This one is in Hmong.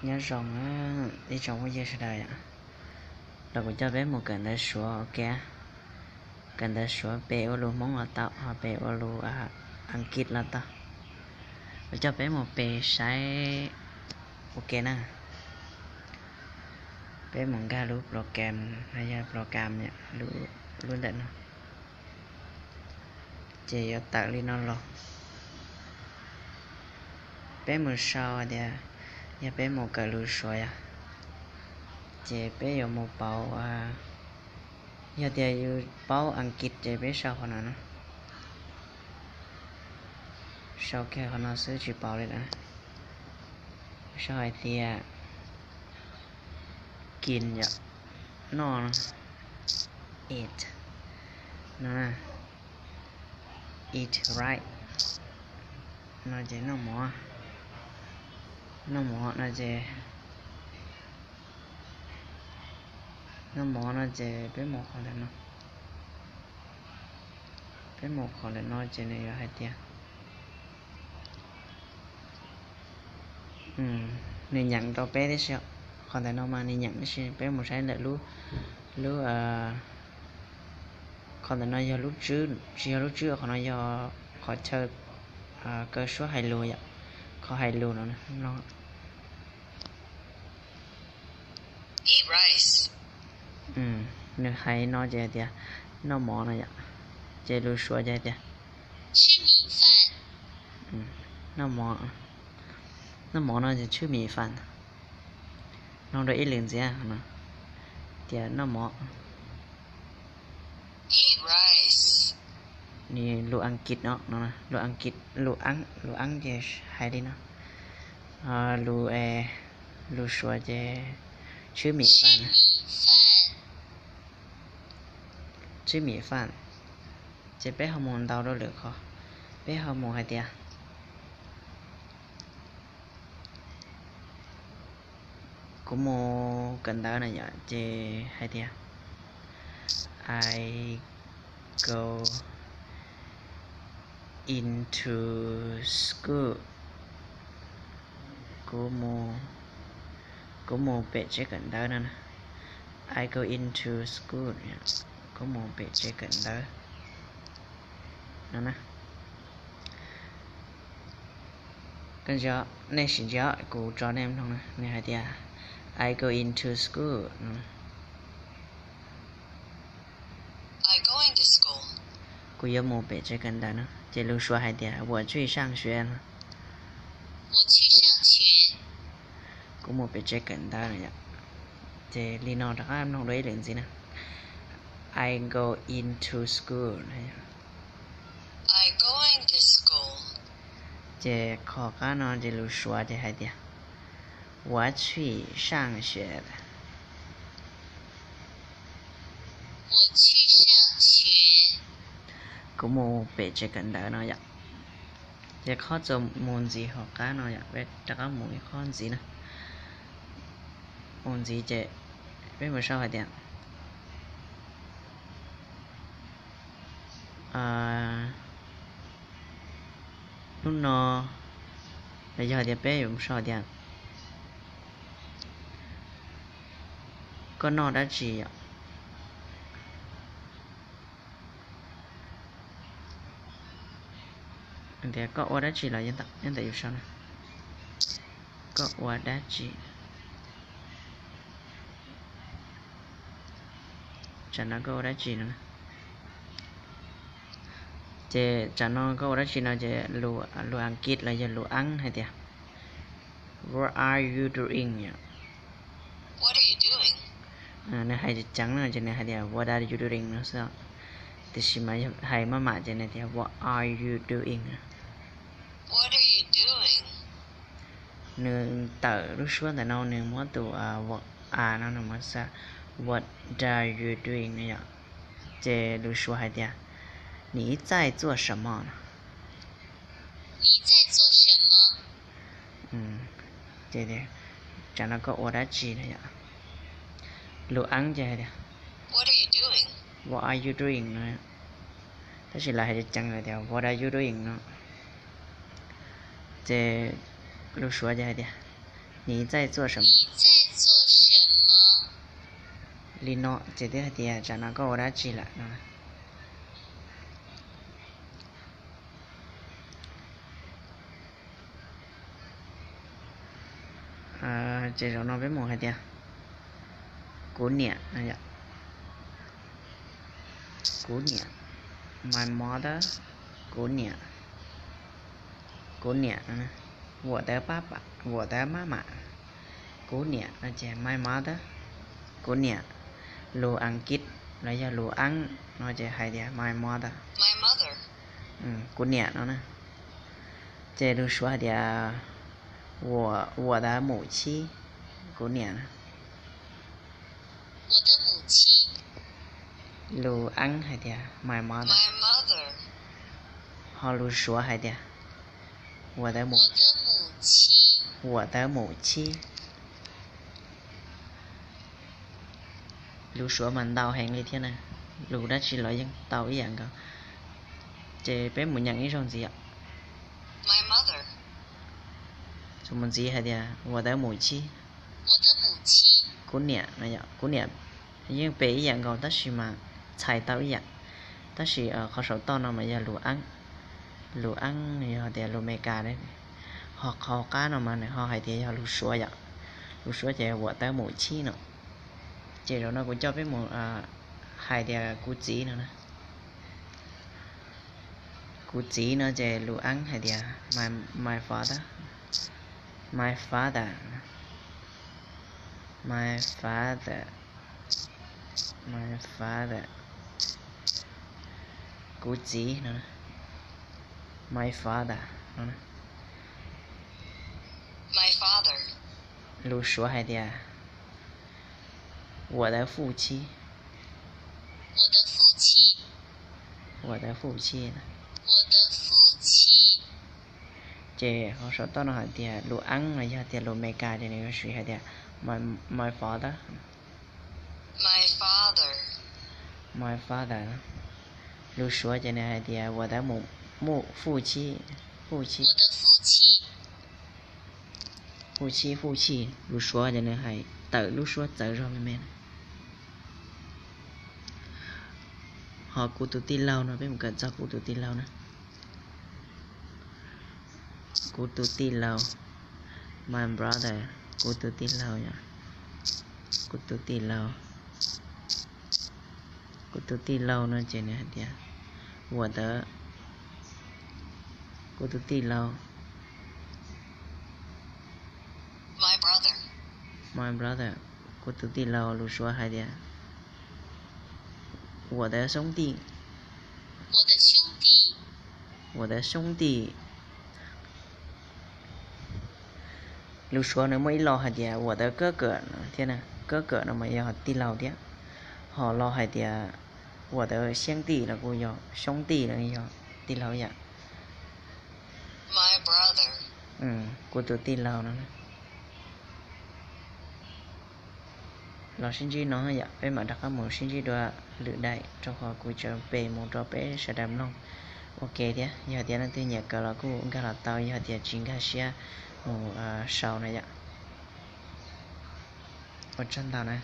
Nyob zoo ib tsoom phooj ywg sawv daws, los kuv coj peb mus kawm ntawv Suav ua ke. Kawm ntawv Suav pes ua lus Hmoob los tau, ho pes ua lus Askiv los tau. Kuv coj peb mus pes saib ua ke na. Peb mus nkag lub program, yog program, lub ntawm no, ces yuav tawm li no los. Peb mus sau hais tias, yog peb mus kawm lus Suav yom, ces peb yuav mus pauv, yog tias yus paub Askiv ces peb sau qhov no na. Sau kiag qhov no xwb tsis pauv li lawm. Sau hais tias kis yom, noj, eat no, eat rice no ces noj mov, noj mov no ces, noj mov no ces peb mus qhov ntawm no. Peb mus qhov ntawm no ces nws yuav hais tias, nws nyeem rau peb tib si. Qhov ntawm no mas nws nyeem tib si, peb mus saib ntawm lub, lub, qhov ntawm no yog lub tswb, tsis yog lub tswb, qhov no yog qhov chaw kaw suab hais lus yom, qhov hais lus no. Nws hais no ces hais tias noj mov no yom, ces lus Suav ces hais tias noj mov, noj mov no ces tswb mis fas. Mloog rau ib lwm ntxiv no, tias noj mov, nws lus Askiv no, lus Askiv, lus Askiv ces hais li no, lus, lus Suav ces tswb mis fas, tswb mis fas. Ces peb ho mus ntaus rau lwm qhov, peb ho mus hais tias, kuv mus kawm ntawv na yom, ces hais tias I go into school. Kuv mus, kuv mus pem tsev kawm ntawv no. I go into school, kuv mus pem tsev kawm ntawv no. Nej sim ntsia, kuv tso nej mloog na, nws hais tias I go into school no. Kuv yuav mus pem tsev kawm ntawv no. Ces lus Suav hais tias 我去上学 no. Kuv mus pem tsev kawm ntawv no yom. Ces li no rov qab mloog dua ib lwm ntxiv na. I go into school no. Ces qhov qab no ces lus Suav ces hais tias 我去上学. Kuv mus pem tsev kawm ntawv no yom. Ces qhov txuas mus ntxiv hauv qab no yom, peb rov qab mus ib qhov ntxiv na. Mus ntxiv ces peb mus sau hais tias, hnub no, los yog hais tias peb yuav mus sau hais tias, koj noj dab tsi yom? Tias koj ua dab tsi los yog ntawm yus sau na. Koj ua dab tsi? Tsam no koj ua dab tsi no? Ces tsam no koj ua dab tsi no ces lus Askiv los yog lus Aab hais tias, what are you doing? Nws hais ceev no ces nws hais tias what are you doing no xwb. Tiam sis mas hais maj mam ces nws tias what are you doing? Nws tawm lub suab ntawm no nws muab tus what are no nws muab xa what are you doing no yom. Ces lus Suav hais tias 你在做什么 no. Ces tsam no koj ua dab tsi no yom. Lus Aab ces hais tias what are you doing no. Tab sis lawv hais ceev hais tias what are you doing no. Ces lus Suav ces hais tias 你在做什么? Li no ces twb hais tias tsam no koj ua dab tsi lawm no. Ces zaum no peb mus hais tias kuv niam no yom. Kuv niam, my mother, kuv niam, kuv niam no. 我的爸爸, 我的妈妈, kuv niam no ces my mother, kuv niam. Lus Askiv los yog lus Aab no ces hais tias my mother, kuv niam no na. Ces lus Suav hais tias 我的母亲, kuv niam. Lus Aab hais tias my mother, ho lus Suav hais tias 我的母, 我的母亲. Lus Suav mas ntau heev li thiab na, lus dab tsi los yeej tau ib yam nkaus. Ces peb mus nyeem ib zaug ntxiv os. Mus ntxiv hais tias 我的母亲, kuv niam no yom, kuv niam. Yeej pem ib yam nkaus tab sis mas txhais tau ib yam. Tab sis qhov saum toj no mas yog lus Aab, lus Aab yog tias lus Amelikas. Ho qhov qab no mas nws ho hais tias yog lus Suav yom. Lus Suav ces 我的母亲 no. Ces zaum no kuv coj peb mus hais tias kuv txiv no na. Kuv txiv no ces lus Aab hais tias my father, my father, my father, my father. Kuv txiv no, my father no. Lus Suav hais tias 我的父亲, 我的父亲. Ces qhov saum toj no hais tias lus Aab los yog tias lus Amelikas ces nws yuav siv hais tias my father, my father. Lus Suav ces nws hais tias 我的母, 母, 父亲, 父亲, 父亲, 父亲. Lus Suav ces nws hais tawm lub suab txawv zog me me. Ho kuv tus tij laug no, peb mus kawm txog kuv tus tij laug na. Kuv tus tij laug, my brother, kuv tus tij laug yom. Kuv tus tij laug, kuv tus tij laug no ces nws hais tias 我的, kuv tus tij laug, my brother, kuv tus tij laug. Lus Suav hais tias 我的兄弟, 我的兄弟. Lus Suav nws muaj ib lo hais tias 我的哥哥 thiab na, 哥哥 no mas yog tij laug thiab. Ho lo hais tias 我的兄弟 los kuj yog, 兄弟 los yog tij laug yam. Kuv tus tij laug no. Los sib ntsib no yom, peb mam rov qab mus sib ntsib dua lwm daim, rau qhov kuv tseem pe mus rau peb sawv daws mloog ua ke thiab. Yog tias leej twg nyiam kawm los kuj nkag los tau, yog tias tsis nkag siab mus sau na yom. Ua tsaug ntau na.